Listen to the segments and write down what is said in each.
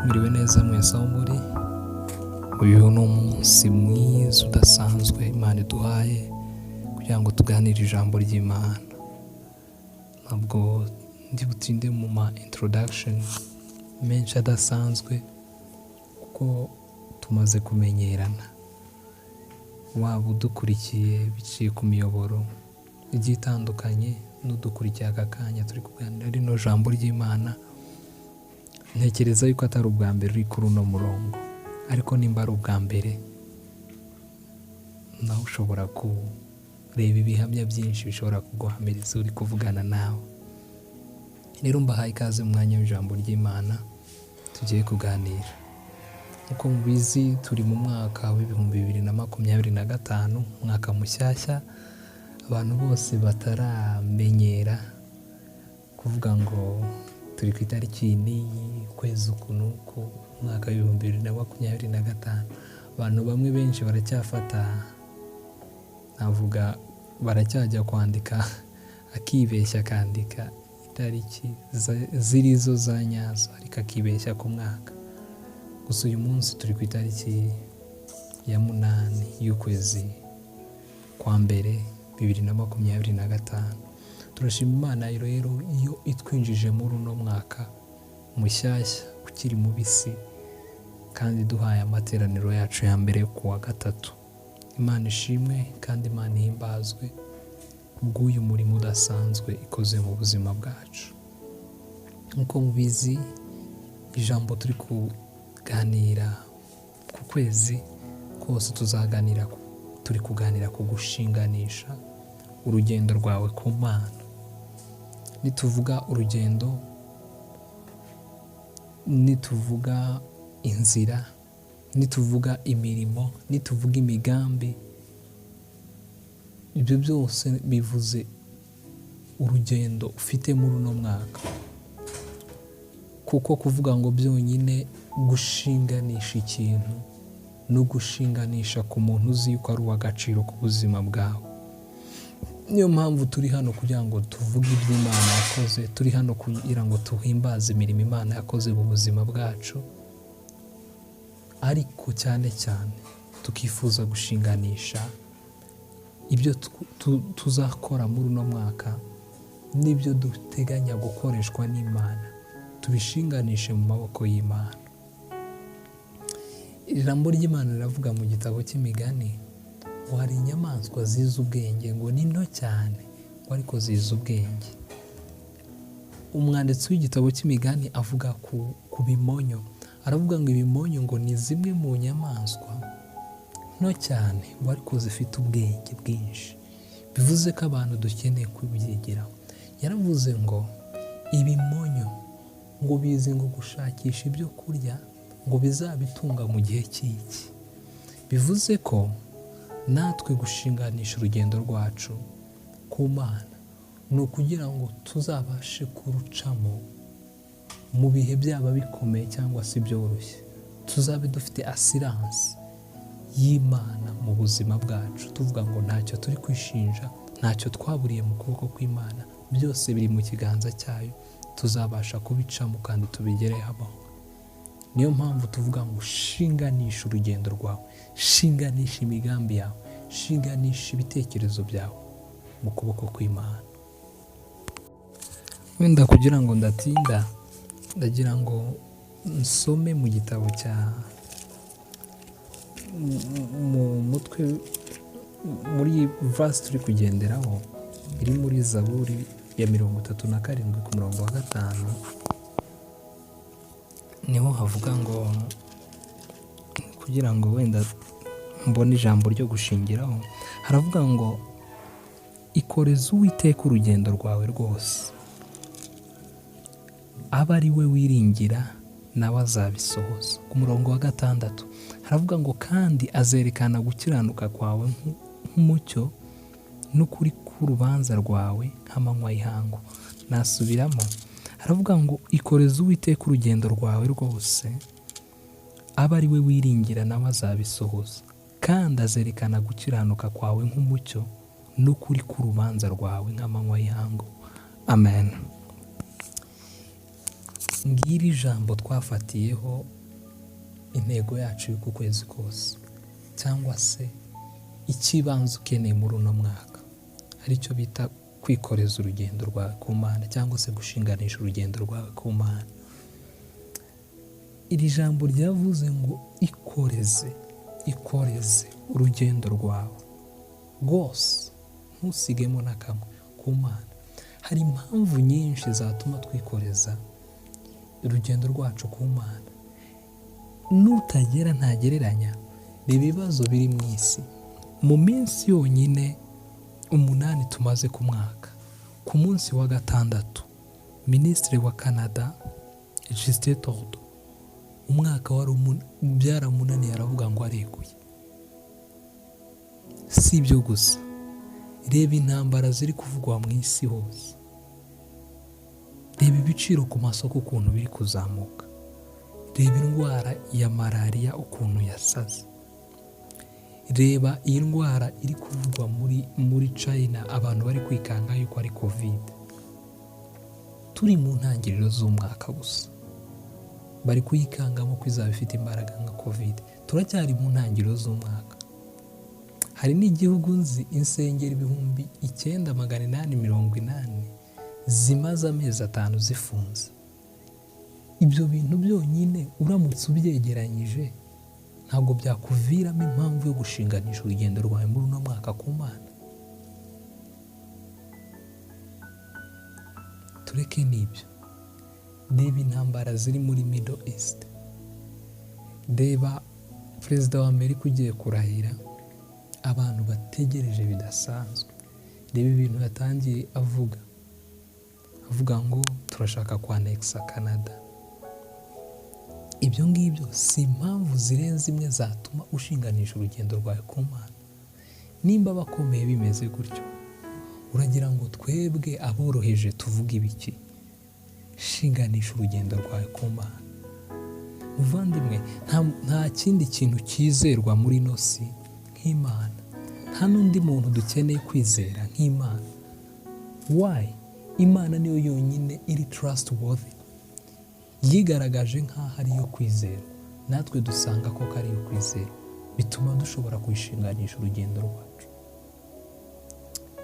Mwiriwe neza mwese aho muri. Uyu ni umunsi mwiza udasanzwe Imana iduhaye kugira ngo tuganire ijambo ry'Imana. Ntabwo ndi butinde mu ma introduction menshi adasanzwe kuko tumaze kumenyerana. Waba udukurikiye biciye ku miyoboro igiye itandukanye n'udukurikiye aka kanya turi kuganira rino jambo ry'Imana, ntekereza yuko atari ubwa mbere uri kuri uno murongo, ariko nimba ari ubwa mbere nawe ushobora kureba ibihamya byinshi bishobora kuguhamiriza uri kuvugana nawe. Rero mbahaye ikaze mu mwanya w'ijambo ry'Imana tugiye kuganira. Nk'uko mubizi, turi mu mwaka wa 2025, umwaka mushyashya, abantu bose bataramenyera kuvuga ngo turi ku itariki iyi n'iyi, ukwezi uku n'uku, umwaka wa 2025. Abantu bamwe benshi baracyafata, navuga baracyajya kwandika akibeshya akandika itariki ziri zo za nyazo, ariko akibeshya ku mwaka. Gusa uyu munsi turi ku itariki ya 8 y'ukwezi kwa mbere 2025. Turashima Imana rero iyo itwinjije muri uno mwaka mushyashya ukiri mubisi kandi duhaye amateraniro yacu ya mbere ku wa gatatu. Imana ishimwe kandi Imana ihimbazwe kubw'uyu murimo udasanzwe ikoze mu buzima bwacu. Nk'uko mubizi, ijambo turi kuganira ku kwezi kose tuzaganira, turi kuganira ku gushinganisha urugendo rwawe ku Mana. Nituvuga urugendo, nituvuga inzira, nituvuga imirimo, nituvuga imigambi, ibyo byose bivuze urugendo ufite muri uno mwaka. Kuko kuvuga ngo byonyine gushinganisha ikintu no gushinganisha ku muntu uzi yuko ari uw'agaciro ku buzima bwawe. Niyo mpamvu turi hano kugira ngo tuvuge ibyo Imana yakoze, turi hano kugira ngo tuhimbaze imirimo Imana yakoze mu buzima bwacu, ariko cyane cyane tukifuza gushinganisha ibyo tuzakora muri uno mwaka n'ibyo duteganya gukoreshwa n'Imana, tubishinganishe mu maboko y'Imana. Ijambo ry'Imana riravuga mu gitabo cy'Imigani ngo hari inyamaswa zizi ubwenge, ngo ni nto cyane ngo ariko zizi ubwenge. Umwanditsi w'igitabo cy'Imigani avuga ku bimonyo, aravuga ngo ibimonyo ngo ni zimwe mu nyamaswa nto cyane ngo ariko zifite ubwenge bwinshi. Bivuze ko abantu dukeneye kubyigiraho. Yaravuze ngo ibimonyo ngo bizi ngo gushakisha ibyo kurya ngo bizabitunga mu gihe cy'iki. Bivuze ko natwe gushinganisha urugendo rwacu ku Mana ni ukugira ngo tuzabashe kurucamo mu bihe byaba bikomeye cyangwa se byoroshye, tuzabe dufite assurance y'Imana mu buzima bwacu, tuvuga ngo ntacyo turi kwishinja, ntacyo twaburiye mu kuboko kw'Imana, byose biri mu kiganza cyayo, tuzabasha kubicamo kandi tubigereho amahoro. Niyo mpamvu tuvuga ngo shinganisha urugendo rwawe, shinganisha imigambi yawe, shinganisha ibitekerezo byawe mu kuboko kw'Imana. Wenda kugira ngo ndatinda, ndagira ngo nsome mu gitabo cya mu mutwe muri verse turi kugenderaho iri muri Zaburi ya 37 ku murongo wa 5, niho havuga ngo, kugira ngo wenda mbone ijambo ryo gushingiraho, haravuga ngo ikoreze Uwiteka urugendo rwawe rwose, abe ari we wiringira nawe azabisohoza. Ku murongo wa 6 haravuga ngo kandi azerekana gukiranuka kwawe nk'umucyo n'ukuri k'urubanza rwawe nk'amanywa y'ihangu. Nasubiramo, haravuga ngo ikoreze Uwiteka urugendo rwawe rwose, abe ari we wiringira nawe azabisohoza, kandi azerekana gukiranuka kwawe nk'umucyo n'ukuri k'urubanza rwawe nk'amanywa y'ihangu. Amen. Ngiri ijambo twafatiyeho. Intego yacu y'uku kwezi kose, cyangwa se icy'ibanze ukeneye muri uno mwaka, aricyo bita kwikoreza urugendo rwawe ku Mana, cyangwa se gushinganisha urugendo rwawe ku Mana. Iri jambo ryavuze ngo ikoreze, ikoreze urugendo rwawe rwose, ntusigemo na kamwe ku Mana. Hari impamvu nyinshi zatuma twikoreza urugendo rwacu ku Mana. Nutagera ntagereranya ibibazo biri mu isi. Mu minsi yonyine 8 tumaze ku mwaka, ku munsi wa 6 Minisitiri wa Canada Justin Trudeau, umwaka wari byaramunaniye, aravuga ngo areguye. Si ibyo gusa, reba intambara ziri kuvugwa mu isi hose, reba ibiciro ku masoko ukuntu biri kuzamuka, reba indwara ya malariya ukuntu yasaze, reba iyi ndwara iri kuvugwa muri China, abantu bari kwikanga yuko ari Covid. Turi mu ntangiriro z'umwaka gusa, bari kuyikangamo ko izaba ifite imbaraga nka Covid. Turacyari mu ntangiriro z'umwaka. Hari n'igihugu nzi insengero 9880 zimaze amezi 5 zifunze. Ibyo bintu byonyine uramutse ubyegeranyije ntabwo byakuviramo impamvu yo gushinganisha urugendo rwawe muri uno mwaka ku Mana. Tureke n'ibyo, reba intambara ziri muri Middle East, reba perezida wa Amerika ugiye kurahira, abantu bategereje bidasanzwe. Reba ibintu yatangiye avuga ngo turashaka kwanekisa Canada. Ibyo ngibyo si impamvu zirenze imwe zatuma ushinganisha urugendo rwawe ku Mana. Nimba abakomeye bimeze gutyo, uragira ngo twebwe aboroheje tuvuge ibiki? Shinganisha urugendo rwawe ku Mana. Muvandimwe, nta kindi kintu cyizerwa muri ino si nk'Imana. Nta n'undi muntu dukeneye kwizera nk'Imana. Why? Imana niyo yonyine iri trustworthy. Yigaragaje nk'aho ari iyo kwizera, natwe dusanga ko ari iyo kwizera, bituma dushobora kuyishinganisha urugendo rwacu.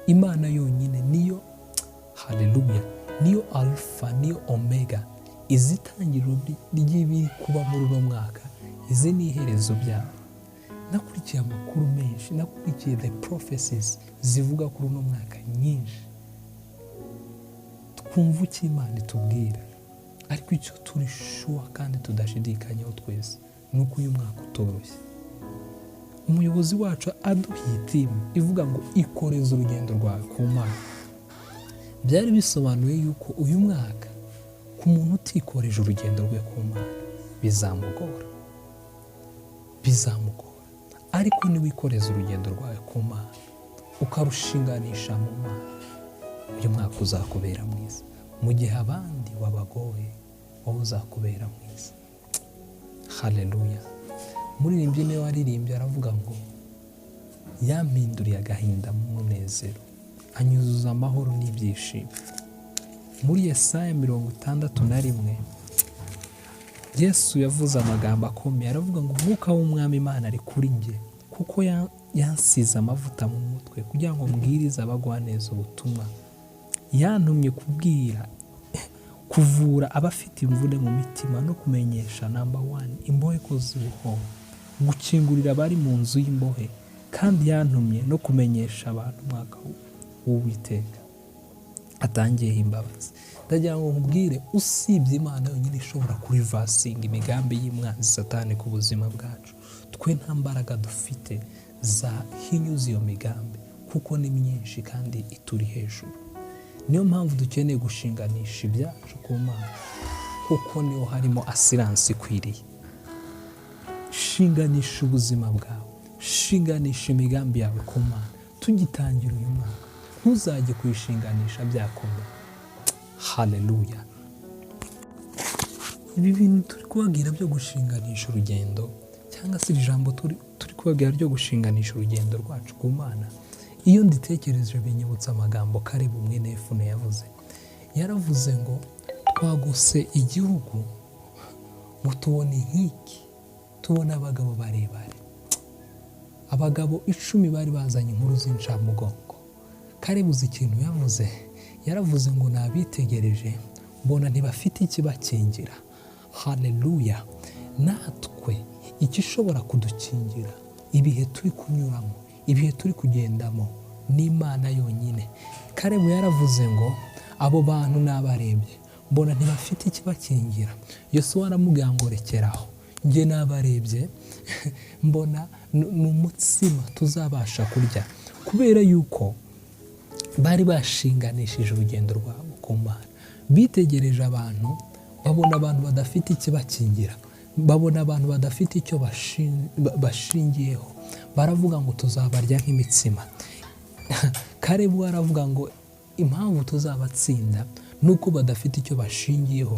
Imana yonyine niyo, haleluya, niyo alpha, niyo omega. Izi tangiriro ry'ibiri kuba muri uno mwaka, izi ni iherezo byabo. Nakurikiye amakuru menshi, nakurikiye the prophecies zivuga kuri uno mwaka nyinshi. Twumva icyo Imana itubwira, ariko icyo turi sure kandi tudashidikanyaho twese ni uko uyu mwaka utoroshye. Umuyobozi wacu aduha iyi timu ivuga ngo ikoreze urugendo rwawe ku Mana. Byari bisobanuye yuko uyu mwaka ku muntu utikoreje urugendo rwe ku Mana bizamugora, bizamugora. Ariko niwikoreza urugendo rwawe ku Mana ukarushinganisha mu Mana, uyu mwaka uzakubera mwiza. Mu gihe abandi wabagoye, wowe uzakubera mwiza. Haleluya. Muririmbyi niwe waririmbye aravuga ngo yampinduriye agahinda mu munezero, anyuzuza amahoro n'ibyishimo. Muri Yesaya 61 Yesu yavuze amagambo akomeye, aravuga ngo umwuka w'Umwami Imana ari kuri njye, kuko yansize amavuta mu mutwe kugira ngo mbwirize abagwaneza ubutumwa, yantumye kubwira, kuvura abafite imvune mu mitima no kumenyesha namba 1 imbohe ko zibohowe, gukingurira abari mu nzu y'imbohe, kandi yantumye no kumenyesha abantu umwaka w'Uwiteka atangiye imbabazi. Ndagira ngo nkubwire, usibye Imana yonyine ishobora kurivasinga imigambi y'umwanzi Satani ku buzima bwacu, twe nta mbaraga dufite zahinyuza iyo migambi, kuko ni myinshi kandi ituri hejuru. Niyo mpamvu dukeneye gushinganisha ibyacu ku Mana, kuko niho harimo asiranse ikwiriye. Shinganisha ubuzima bwawe, shinganisha imigambi yawe ku Mana. Tugitangira uyu mwaka, ntuzajye kuyishinganisha byakomeye. Haleluya. Ibi bintu turi kubabwira byo gushinganisha urugendo, cyangwa se iri jambo turi kubabwira ryo gushinganisha urugendo rwacu ku Mana, iyo nditekereje binyibutsa amagambo Kalebu mwene Yefune yavuze. Yaravuze ngo twagose igihugu ngo tubone inkiki, Tubona abagabo barebare, abagabo 10 bari bazanye inkuru z'incamugongo. Kalebu uzi ikintu yavuze? Yaravuze ngo nabitegereje mbona ntibafite ikibakingira. Haleluya! Natwe igishobora kudukingira ibihe turi kunyuramo, ibihe turi kugendamo, ni Imana yonyine. Kalebu yaravuze ngo abo bantu nabarebye mbona ntibafite ikibakingira. Yosuwa aramubwira ngo rekeraho, njye nabarebye mbona ni umutsima tuzabasha kurya, kubera yuko bari bashinganishije urugendo rwabo ku Mana. Bitegereje abantu, babona abantu badafite ikibakingira, babona abantu badafite icyo bashingiyeho, baravuga ngo tuzabarya nk'imitsima. Kalebu aravuga ngo impamvu tuzabatsinda nuko badafite icyo bashingiyeho.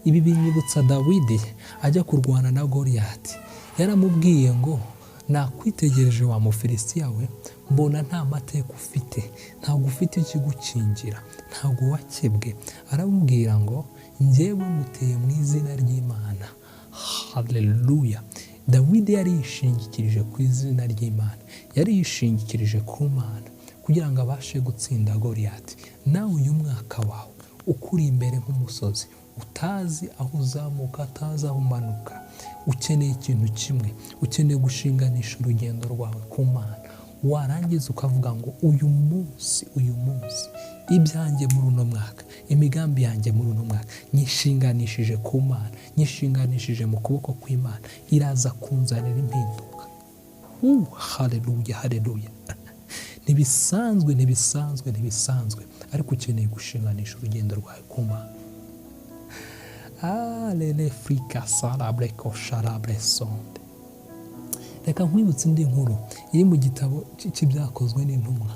Ibi binyibutsa Dawidi ajya kurwana na Goliyati. Yaramubwiye ngo nakwitegereje wa Mufilisitiya we, mbona nta mateka ufite, ntabwo ufite ikigukingira, ntabwo wakebwe. Aramubwira ngo njyewe muteye mu izina ry'Imana. Haleluya! Dawidi yari yishingikirije ku izina ry'Imana, yari yishingikirije ku Mana kugira ngo abashe gutsinda Goliyati. Nawe uyu mwaka wawe ukuri imbere nk'umusozi, utazi aho uzamuka, utazi aho umanuka, ukeneye ikintu kimwe, ukeneye gushinganisha urugendo rwawe ku Mana. Warangiza ukavuga ngo uyu munsi, uyu munsi ibyanjye muri uno mwaka, imigambi yanjye muri uno mwaka nyishinganishije ku Mana, nyishinganishije mu kuboko kw'Imana, iraza kunzanira impinduka. Haleluya, haleluya! Ntibisanzwe, ntibisanzwe, ntibisanzwe, ariko ukeneye gushinganisha urugendo rwawe ku Mana. Alele frika sarabre ko sharabre sonde. Reka nkwibutse indi nkuru iri mu gitabo cy'ibyakozwe n'intumwa.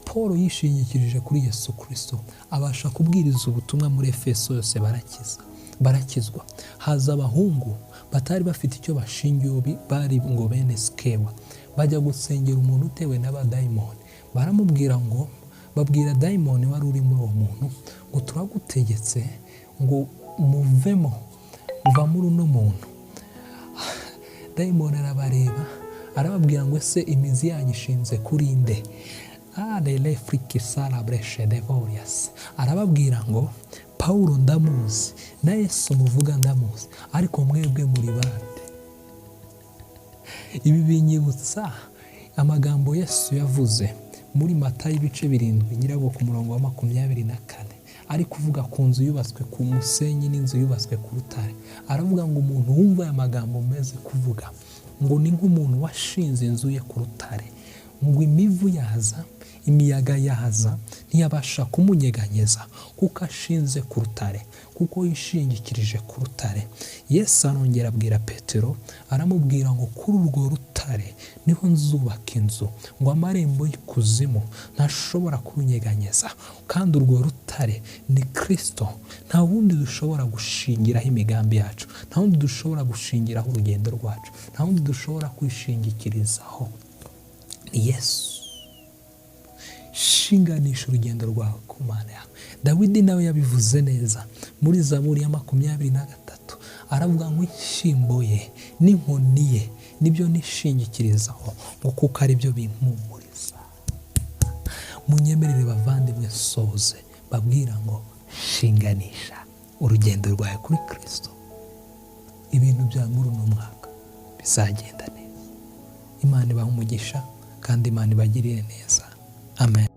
Paul yishingikirije kuri Yesu Kristo, abasha kubwiriza ubutumwa muri Efeso yose, barakizwa. Haza abahungu batari bafite icyo bashingiyeho, bari ngo bene Sikewa, bajya gusengera umuntu utewe n'abadayimoni. Baramubwira ngo, babwira dayimoni wari uri muri uwo muntu ngo turagutegetse ngo muvemo, va muri uno muntu. Dayimoni arabareba arababwira ngo ese imizi yanyu ishinze kuri nde? Arele friki sara breshe devorias. Arababwira ngo Paulo ndamuzi na Yesu muvuga ndamuzi, ariko mwebwe muri bande? Ibi binyibutsa amagambo Yesu yavuze muri Matayo ibice 7 nyirabwo ku murongo wa 24, ari kuvuga ku nzu yubatswe ku musenyi n'inzu yubatswe ku rutare. Aravuga ngo umuntu wumva aya magambo meze kuvuga ngo ni nk'umuntu washinze inzu ye ku rutare, ngo imivu yaza, imiyaga yaza, ntiyabasha kumunyeganyeza kuko ashinze ku rutare, kuko yishingikirije ku rutare. Yesu arongera abwira Petero, aramubwira ngo kuri urwo rutare niho nzubaka inzu, ngo amarembo y'ikuzimu ntashobora kurunyeganyeza, kandi urwo rutare ni Kristo. Nta wundi dushobora gushingiraho imigambi yacu, nta wundi dushobora gushingiraho urugendo rwacu, nta wundi dushobora kwishingikirizaho, ni Yesu. Shinganisha urugendo rwawe ku Mana yawe. Dawidi nawe yabivuze neza muri Zaburi ya 23, aravuga ngo inshyimbo ye n'inkoni ye nibyo nishingikirizaho, ngo kuko ari byo bimpumuriza. Munyemerere bavandimwe soze babwira ngo shinganisha urugendo rwawe kuri Kristo, ibintu bya muri uno mwaka bizagenda neza. Imana ibahe umugisha kandi Imana ibagirire neza. Amen.